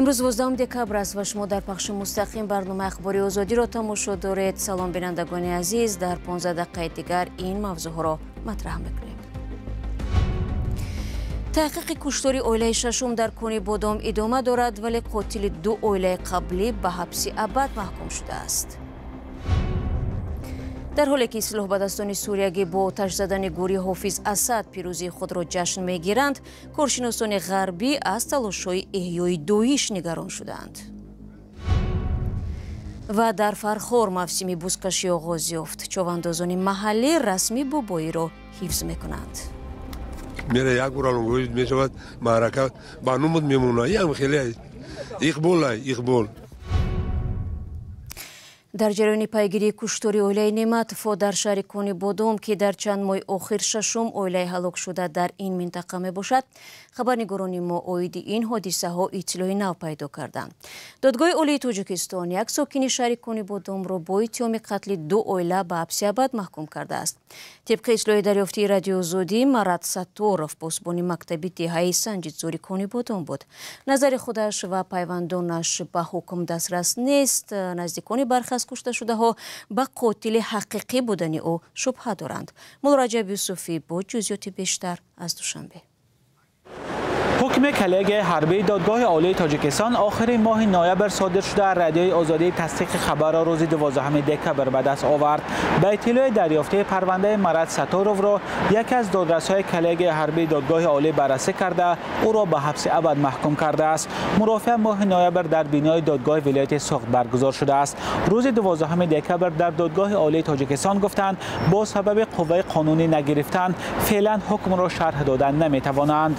Имрӯз 12 декабр аст ва шумо дар пахши мустақим барномаи Ахбори Озодиро тамошо доред. Салом, бинандагони азиз, дар 15 дақиқаи дигар ин мавзӯъҳоро матраҳ мекунем. Таҳқиқи куштори оилаи шашум дар Кони Бодом идома дорад, вале қотили ду оилаи қаблӣ ба ҳабси абад маҳкум шудааст. Дар ҳоле ки силоҳбадастони суриягӣ бо оташ задани гӯри Ҳофиз Асад пирӯзии худро ҷашн мегиранд, коршиносони ғарбӣ аз талошҳои эҳёи Доиш нигарон шудаанд. Ва дар Фархор мавсими бузкашӣ оғоз ёфт. Човандозони маҳаллӣ расми бобоиро ҳифз мекунанд. Мера як бор мешавад маърака, ба нумуд мемонад. Ям хеле иқбол, иқбол. Дар ҷараёни пайгирии куштори оилаи Неъматовҳо дар шаҳри Кони Бодом, ки дар чанд моҳи охир шашум оилаи ҳалокшуда дар ин минтақа мебошад, хабарнигорони мо оиди ин ҳодисаҳо иттилои нав пайдо карданд. Додгоҳи Олии Тоҷикистон як сокини шаҳри Кони Бодомро бо иттиҳоми қатли ду оила ба ҳабси абад маҳкум кардааст. Тибқи иттилои дарёфтии Радиои Озодӣ, Марат Сатторов посбони мактаби деҳаи Санҷидзори Кони Бодом буд. Назари худаш ва пайвандонаш ба ҳукм дастрас нест. Наздикони бархе аз кушташудаҳо ба қотили ҳақиқӣ будани ӯ шубҳа доранд. Муллораҷаб Юсуфӣ бо ҷузъиёти бештар аз Душанбе. Ҳукми коллегияи ҳарбии Додгоҳи Олии Тоҷикистон охири моҳи ноябр содир шуда, Радиои Озодӣ тасдиқи хабарро рӯзи 12 декабр ба даст овард. Ба иттилои дарёфтаи парвандаи Марат Сатторовро яке аз додрасҳои коллегияи ҳарбии Додгоҳи Олӣ баррасӣ карда, ӯро ба ҳабси абад маҳкум кардааст. Мурофиа моҳи ноябр дар бинои додгоҳи вилояти Суғд баргузор шудааст. Рӯзи 12 декабр дар Додгоҳи Олии Тоҷикистон гуфтанд, бо сабаби қувваи қонунӣ нагирифтан феълан ҳукмро шарҳ додан наметавонанд.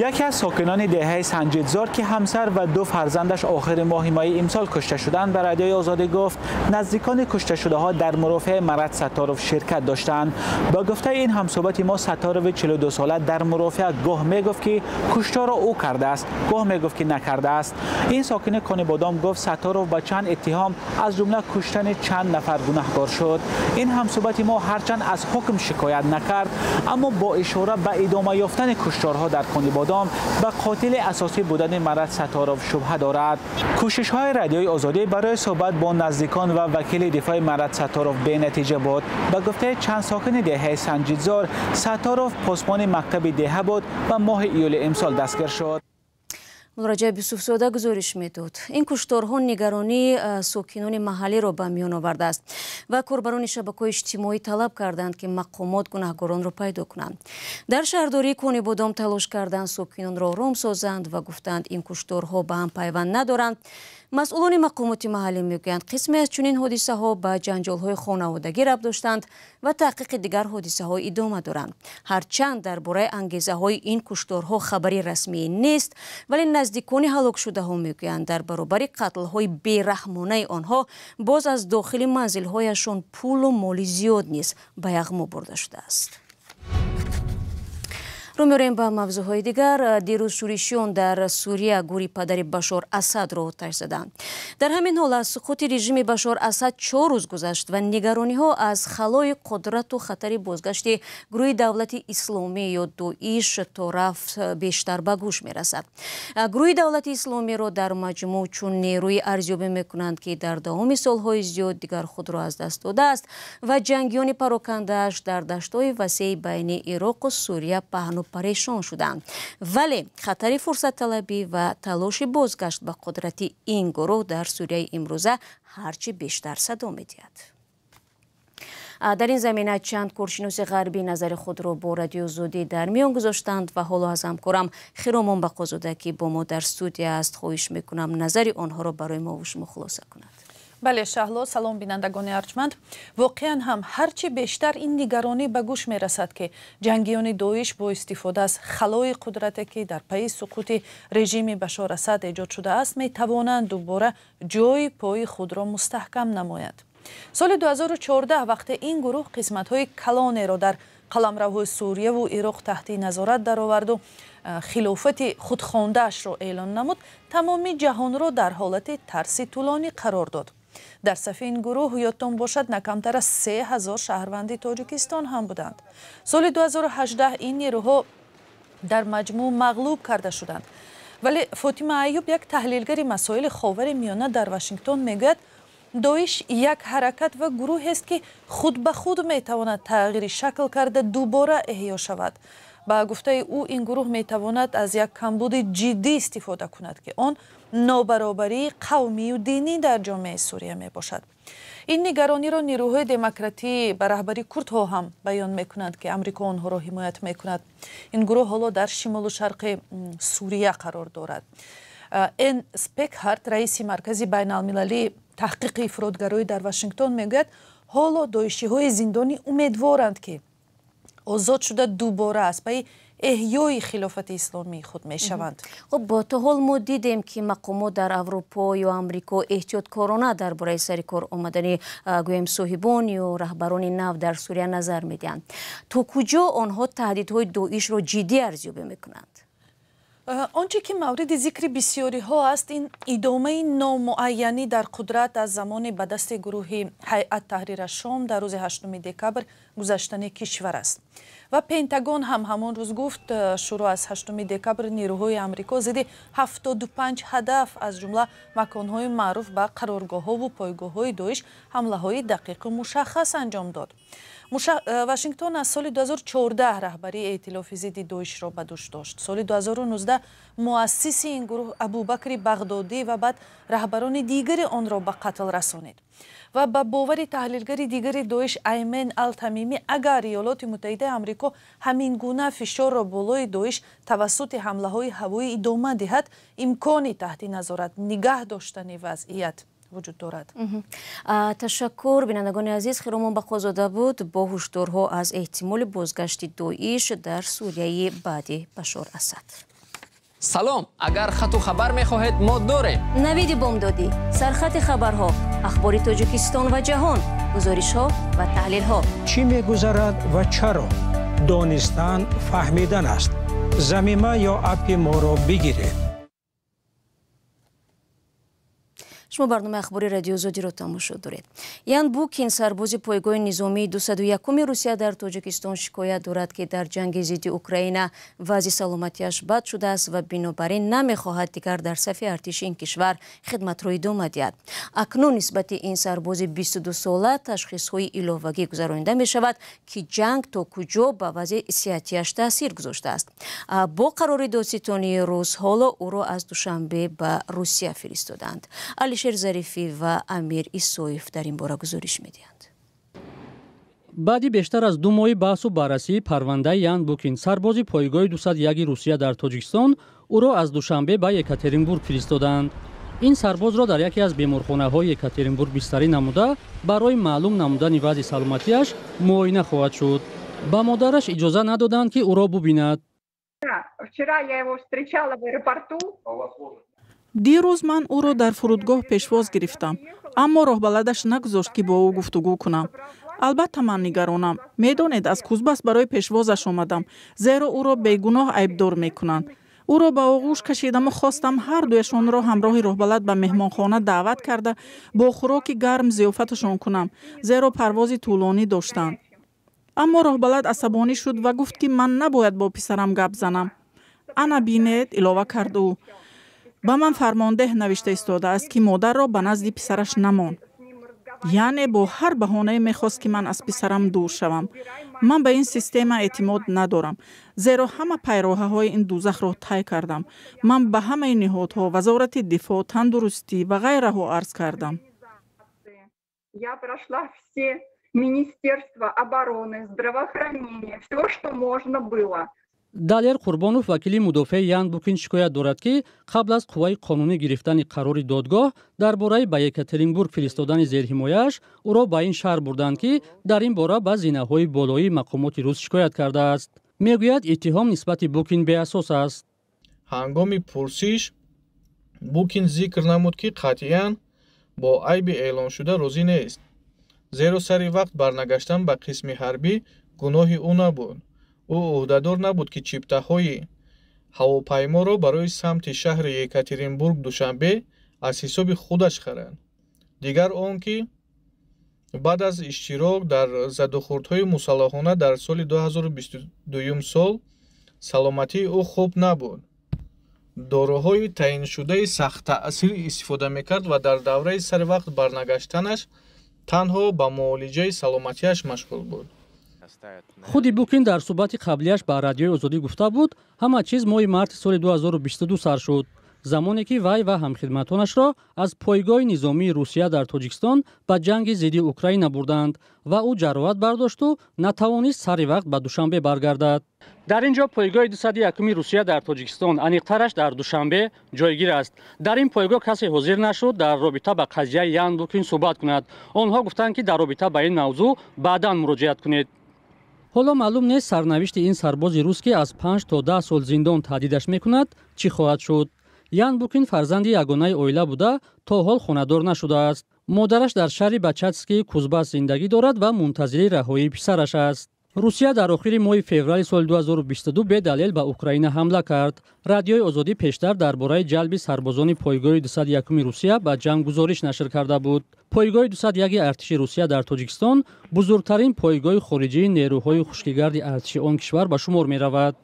Яке аз сокинони деҳаи Санҷидзор, ки ҳамсар ва ду фарзандаш охири моҳи майи имсол кушта шуданд, ба Радиои Озодӣ гуфт, наздикони кушташудаҳо дар мурофиаи Марат Сатторов ширкат доштанд. Ба гуфтаи ин ҳамсӯҳбати мо, Сатторови 42 сола дар мурофиа гоҳ мегуфт, ки кушторро ӯ кардааст, гоҳ мегуфт, ки накардааст. Ин сокини Конибодом гуфт, Сатторов ба чанд иттиҳом, аз ҷумла куштани чанд нафар, гунаҳкор шуд. Ин ҳамсӯҳбати мо ҳарчанд аз ҳукм шикоят накард, аммо бо ишора ба идома ёфтани кушторҳо дар Конибодом ба қотили асосӣ будани Марат Сатторов шубҳа дорад. Кӯшишҳои Радиои Озодӣ барои суҳбат бо наздикон ва вакили дифои Марат Сатторов бенатиҷа буд. Ба гуфтаи чанд сокини деҳаи Санҷидзор, Сатторов посбони мактаби деҳа буд ва моҳи июли имсол дастгир шуд. Муллораҷаб Юсуфзода гузориш медод. Ин кушторҳо нигаронии сокинони маҳаллиро ба миён овардааст ва корбарони шабакаҳои иҷтимоӣ талаб карданд, ки мақомот гунаҳгоронро пайдо кунанд. Дар шаҳрдории Конибодом талош карданд сокинонро ором созанд ва гуфтанд, ин кушторҳо ба ҳам пайванд надоранд. Масъулони мақомоти маҳаллӣ мегӯянд, қисме аз чунин ҳодисаҳо ба ҷанҷолҳои хонаводагӣ рабт доштанд ва таҳқиқи дигар ҳодисаҳо идома доранд. Ҳарчанд дар бораи ангезаҳои ин кушторҳо хабари расмӣ нест, вале наздикони ҳалокшудаҳо мегӯянд, дар баробари қатлҳои бераҳмонаи онҳо боз аз дохили манзилҳояшон пулу моли зиёд низ ба яғмо бурда шудааст. Рӯ меорем ба мавзӯъҳои дигар. Дирӯз шӯришиён дар Сурия гӯри падари Башор Асадро оташ заданд. Дар ҳамин ҳол аз суқути режими Башор Асад 4 рӯз гузашт ва нигарониҳо аз халои қудрату хатари бозгашти гурӯҳи Давлати Исломӣ ё Доиш то рафт бештар ба гӯш мерасад. Гурӯҳи Давлати Исломиро дар маҷмӯъ чун нерӯи арзёбӣ мекунанд, ки дар давоми солҳои зиёд дигар худро аз даст додааст ва ҷангиёни парокандааш дар даштҳои васеи байни Ироқу Сурия паҳну парешон шуданд. Вале хатари фурсатталабӣ ва талоши бозгашт ба қудрати ин гурӯҳ дар Сурияи имрӯза ҳарчи бештар садо медиҳад. Дар ин замина чанд коршиноси ғарбӣ назари худро бо Радиои Озодӣ дар миён гузоштанд ва ҳоло аз ҳамкорам Хиромон Бақозода, ки бо мо дар студия аст, хоҳиш мекунам назари онҳоро барои мо шумо хулоса кунад. Бале, Шаҳло, салом, бинандагони арҷманд. Воқеан ҳам, ҳарчи бештар ин нигаронӣ ба гӯш мерасад, ки ҷангиёни Доиш бо истифода аз халои қудрате, ки дар пайи суқути режими Башор Асад эҷод шудааст, метавонанд дубора ҷои пои худро мустаҳкам намоянд. Соли 2014, вақте ин гурӯҳ қисматҳои калонеро дар қаламравҳои Сурияву Ироқ таҳти назорат дароварду хилофати худхондаашро эълон намуд, тамоми ҷаҳонро дар ҳолати тарси тӯлонӣ қарор дод. Дар сафи ин гурӯҳ, ёдтон бошад, на камтар аз 3000 шаҳрванди Тоҷикистон ҳам буданд. Соли 2018 ин нерӯҳо дар маҷмӯъ мағлуб карда шуданд. Вале Фотима Аюб, як таҳлилгари масоили Ховари Миёна дар Вашингтон, мегӯяд, Доиш як ҳаракат ва гурӯҳест, ки худ ба худ метавонад тағйири шакл карда, дубора эҳё шавад. Ба гуфтаи ӯ, ин гурӯҳ метавонад аз як камбуди ҷиддӣ истифода кунад, ки он нобаробарии қавмию динӣ дар ҷомеаи Сурия мебошад. Ин нигарониро нирӯҳои демократӣ ба раҳбари курдҳо ҳам баён мекунанд, ки Амрико онҳоро ҳимоят мекунад. Ин гурӯҳ ҳоло дар шимолу шарқи Сурия қарор дорад. Эн Спекхарт, раиси Маркази байналмилалии таҳқиқи ифротгароӣ дар Вашингтон, мегӯяд, ҳоло доишиҳои зиндонӣ умедворанд, ки озод шуда, дубора аз пайи эҳёи хилофати исломии худ мешаванд. Хуб, то ҳол мо дидем, ки мақомот дар Аврупо ё Амрико эҳтиёткорона дар бораи сари кор омадани, гӯем, соҳибон ё раҳбарони нав дар Сурия назар медиҳанд. То куҷо онҳо таҳдидҳои Доишро ҷиддӣ арзёбӣ мекунанд? Он чӣ ки мавриди зикри бисёриҳо аст, ин идомаи номуайянӣ дар қудрат аз замони ба дасти гурӯҳи Ҳайат Таҳрира Шом дар рӯзи 8 декабр гузаштани кишвар аст. Ва Пентагон ҳам ҳамон рӯз гуфт, шурӯъ аз 8 декабр нирӯҳои Амрико зидди 75 ҳадаф, аз ҷумла маконҳои маъруф ба қароргоҳҳову пойгоҳҳои Доиш, ҳамлаҳои дақиқу мушаххас анҷом дод. Вашингтон аз соли 2014 раҳбарии эътилофи зидди Доишро ба дӯш дошт. Соли 2019 муассиси ин гурӯҳ, Абубакри Бағдодӣ, ва баъд раҳбарони дигари онро ба қатл расонид. Ва ба бовари таҳлилгари дигари Доиш, Аймен Алтамимӣ, агар Иёлоти Муттаҳидаи Амрико ҳамин гуна фишорро болои Доиш тавассути ҳамлаҳои ҳавоӣ идома диҳад, имкони таҳти назорат нигаҳ доштани вазъият вуҷуд дорад. Ташаккур, бинандагони азиз. Хиромон Бақозода буд бо ҳушдорҳо аз эҳтимоли бозгашти Доиш дар Сурияи баъди Башор Асад. Салом, агар хату хабар мехоҳед, мо дорем. Навиди бомдодӣ, сархати хабарҳо, ахбори Тоҷикистон ва ҷаҳон, гузоришҳо ва таҳлилҳо. Чӣ мегузарад ва чаро? Донистан фаҳмидан аст. Замима ё аппи моро бигиред. Шумо барномаи ахбори Радиои Озодиро тамошо доред. Ян Букин, сарбози пойгоҳи низомии 201-уми Русия дар Тоҷикистон, шикоят дорад, ки дар ҷанги зидди Украина вазъи саломатиаш бад шудааст ва бинобар ин намехоҳад дигар дар сафи артиши ин кишвар хидматро идома диҳад. Акнун нисбати ин сарбози 22сола ташхисҳои иловагӣ гузаронида мешавад, ки ҷанг то куҷо ба вазъи сиҳатиаш таъсир гузоштааст. Бо қарори додситонии рус ҳоло ӯро аз Душанбе ба Русия фиристоданд. Алишер Зарифӣ ва Амир Исоев дар ин бора гузориш медиҳанд. Баъди бештар аз 2 моҳи баҳсу баррасии парвандаи Ян Букин, сарбози пойгоҳи 201 Русия дар Тоҷикистон, ӯро аз Душанбе ба Екатеринбург фиристоданд. Ин сарбозро дар яке аз беморхонаҳои Екатеринбург бистарӣ намуда, барои маълум намудани вазъи саломатиаш муоина хоҳад шуд. Ба модараш иҷоза надоданд, ки ӯро бубинад. Вчера я его встречала в аэропорту. Дирӯз ман ӯро дар фурудгоҳ пешвоз гирифтам, аммо роҳбаладаш нагузошт, ки бо ӯ гуфтугӯ кунам. Албатта, ман нигаронам. Медонед, аз Кузбас барои пешвозаш омадам, зеро ӯро бегуноҳ айбдор мекунанд. Ӯро ба оғӯш кашидаму хостам ҳардуяшонро ҳамроҳи роҳбалад ба меҳмонхона даъват карда, бо хӯроки гарм зиёфаташон кунам, зеро парвози тӯлонӣ доштанд. Аммо роҳбалад асабонӣ шуд ва гуфт, ки ман набояд бо писарам гап занам. Ана бинед, илова кард ӯ, ба ман фармондеҳ навишта истодааст, ки модарро ба назди писараш намон. Яъне бо ҳар баҳонае мехост, ки ман аз писарам дур шавам. Ман ба ин система эътимод надорам, зеро ҳама пайроҳаҳои ин дузахро тай кардам. Ман ба ҳамаи ниҳодҳо, Вазорати дифоъ, тандурустӣ ва ғайраҳо арз кардам. Я прошла все министерства обороны, здравоохранения, все, что можно было. Далер Қурбонов, вакили мудофеи Ян Букин, шикоят дорад, ки қабл аз қувваи қонунӣ гирифтани қарори додгоҳ дар бораи ба Екатеринбург фиристодани зерҳимояаш, ӯро ба ин шаҳр бурданд, ки дар ин бора ба зинаҳои болоии мақомоти рус шикоят кардааст. Мегӯяд, иттиҳом нисбати Букин беасос аст. Ҳангоми пурсиш Букин зикр намуд, ки қатъиян бо айби эълоншуда розӣ нест, зеро сари вақт барнагаштан ба қисми ҳарбӣ гуноҳи ӯ набуд. Ӯ ӯҳдадор набуд, ки чиптаҳои ҳавопайморо барои самти шаҳри Екатеринбург Душанбе аз ҳисоби худаш харад. Дигар он ки баъд аз иштирок дар задухӯрдҳои мусаллаҳона дар соли 2022 сол саломатии ӯ хуб набуд. Доруҳои таъиншудаи сахттаъсир истифода мекард ва дар давраи сари вақт барнагаштанаш танҳо ба муолиҷаи саломатиаш машғул буд. Худи Букин дар суҳбати қаблияш ба Радиои Озодӣ гуфта буд, ҳама чиз моҳи марти соли 2022 сар шуд, замоне ки вай ва ҳамхидматонашро аз пойгоҳи низомии Русия дар Тоҷикистон ба ҷанги зидди Украина бурданд ва ӯ ҷароҳат бардошту натавонист сари вақт ба Душанбе баргардад. Дар ин ҷо пойгоҳи 201-уми Русия дар Тоҷикистон, аниқтараш дар Душанбе, ҷойгир аст. Дар ин пойгоҳ касе ҳозир нашуд дар робита ба қазияи Ян Букин суҳбат кунад. Онҳо гуфтанд, ки дар робита ба ин мавзӯъ баъдан муроҷиат кунед. Ҳоло маълум нест, сарнавишти ин сарбози рус, ки аз 5 то 10 сол зиндон таҳдидаш мекунад, чӣ хоҳад шуд. Ян Букин фарзанди ягонаи оила буда, то ҳол хонадор нашудааст. Модараш дар шаҳри Бачатскии Кузбас зиндагӣ дорад ва мунтазири раҳоии писараш аст. Русия дар охири моҳи феврали соли 2022 бедалел ба Украина ҳамла кард. Радиои Озодӣ пештар дар бораи ҷалби сарбозони пойгоҳи 201-уми Русия ба ҷанг гузориш нашр карда буд. Пойгоҳи 201 артиши Русия дар Тоҷикистон бузургтарин пойгоҳи хориҷии нерӯҳои хушкигарди артиши он кишвар ба шумор меравад.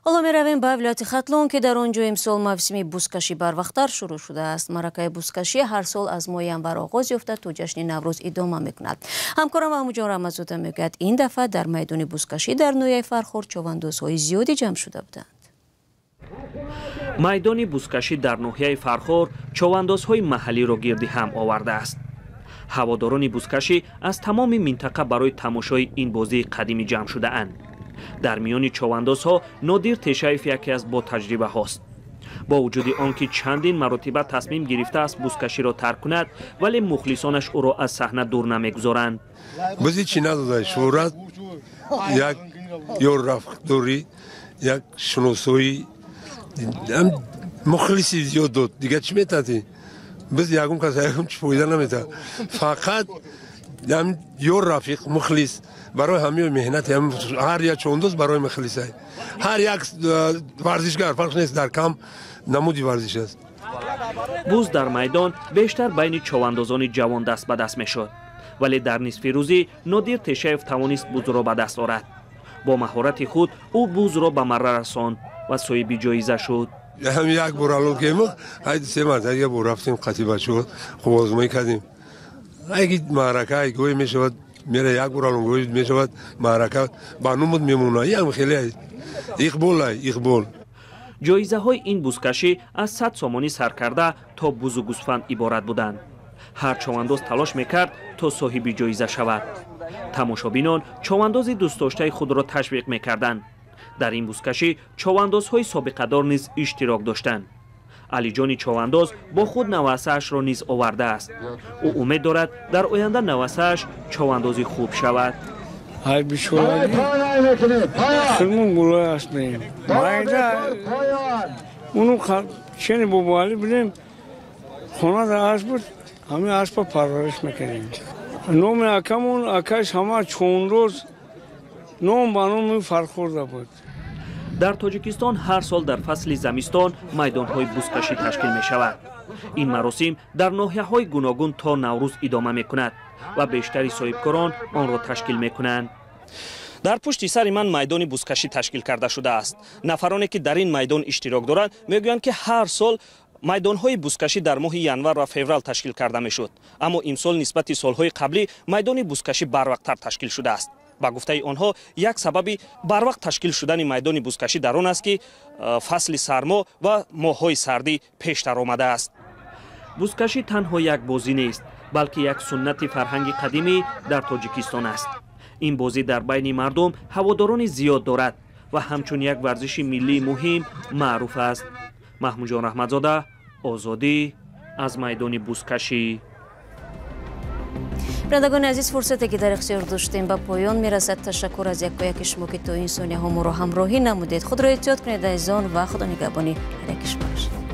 Ҳоло меравем ба вилояти Хатлон, ки дар он ҷо имсол мавсими бузкашӣ барвақттар шурӯъ шудааст. Маъракаи бузкашӣ ҳар сол аз моҳи январ оғоз ёфта то ҷашни Наврӯз идома мекунад. Ҳамкорам Маҳмудҷон Раҳматзода мегӯяд, ин дафъа дар майдони бузкашӣ дар ноҳияи Фархор човандозҳои зиёде ҷамъ шуда буданд. Майдони бузкашӣ дар ноҳияи Фархор човандозҳои маҳаллиро гирди ҳам овардааст. Ҳаводорони бузкашӣ аз тамоми минтақа барои тамошои ин бозии қадимӣ ҷамъ шудаанд. Дар миёни човандозҳо Нодир Тешаев яке аз ботаҷрибаҳост. Бо вуҷуди он ки чандин маротиба тасмим гирифтааст бузкаширо тарк кунад, вале мухлисонаш ӯро аз саҳна дур намегузоранд. Бузи чӣ надода? Шӯҳрат, як ёр рафдорӣ, як шиносоӣ, мухлиси зиёд дод. Дигар чӣ метаҳтӣ? Биз ягон кас ягон чӣ фоида наметаҳад. Фақат ёр, рафиқ, мухлис. Барои ҳамаи меҳнати ҳар як човандоз барои мухлисай. Ҳар як варзишгар, фарқ нест дар кам намуди варзиш аст. Буз дар майдон бештар байни човандозони ҷавон даст ба даст мешуд, вале дар нисфи рӯзӣ Нодир Тешаев тавонист бузро ба даст орад. Бо маҳорати худ ӯ бузро ба марра расонд ва соҳиби ҷоиза шуд. Ҳам як бор алон кемо, ҳай се марта як бор рафтем қати бачаҳо, хуб озмоӣ кардем. Айги маърака гӯй мешавад, мера як бор алон гӯй мешавад, маърака ба нумуд мемонад. Ям хеле иқбол, иқбол. Ҷоизаҳои ин бузкашӣ аз 100 сомонӣ сар карда то бузу гӯсфанд иборат буданд. Ҳар човандоз талош мекард то соҳиби ҷоиза шавад. Тамошобинон човандози дӯстдоштаи худро ташвиқ мекарданд. Дар ин бузкашӣ човандозҳои собиқадор низ иштирок доштанд. Алиҷони човандоз бо худ навасаашро низ овардааст. Ӯ умед дорад дар оянда навасааш човандози хуб шавад. Ай бишолаги хилмон булой ҳастем. Майда уну чени бобоали будем, хона дар асп буд, ҳамин аспа парвариш мекардем. Номи акамон, акаш ҳама човандоз, ном ба номи Фархорда буд. Дар Тоҷикистон ҳар сол дар фасли замистон майдонҳои бузкашӣ ташкил мешавад. Ин маросим дар ноҳияҳои гуногун то Наврӯз идома мекунад ва бештари соҳибкорон онро ташкил мекунанд. Дар пушти сари ман майдони бузкашӣ ташкил карда шудааст. Нафароне ки дар ин майдон иштирок доранд мегӯянд, ки ҳар сол майдонҳои бузкашӣ дар моҳи январ ва феврал ташкил карда мешуд, аммо имсол нисбати солҳои қаблӣ майдони бузкашӣ барвақттар ташкил шудааст. Ба гуфтаи онҳо, як сабаби барвақт ташкил шудани майдони бузкашӣ дар он аст, ки фасли сармо ва моҳҳои сардӣ пештар омадааст. Бузкашӣ танҳо як бозӣ нест, балки як суннати фарҳанги қадимӣ дар Тоҷикистон аст. Ин бозӣ дар байни мардум ҳаводорони зиёд дорад ва ҳамчун як варзиши миллии муҳим маъруф аст. Маҳмудҷон Раҳматзода, Озодӣ, аз майдони бузкашӣ. Бинандагони азиз, фурсате ки дар ихтиёр доштем ба поён мерасад. Ташаккур аз якояки шумо, ки то ин сонияҳо моро ҳамроҳӣ намудед. Худро эҳтиёт кунед, азизон, ва Худо нигаҳбони ҳар яки шумо бошад.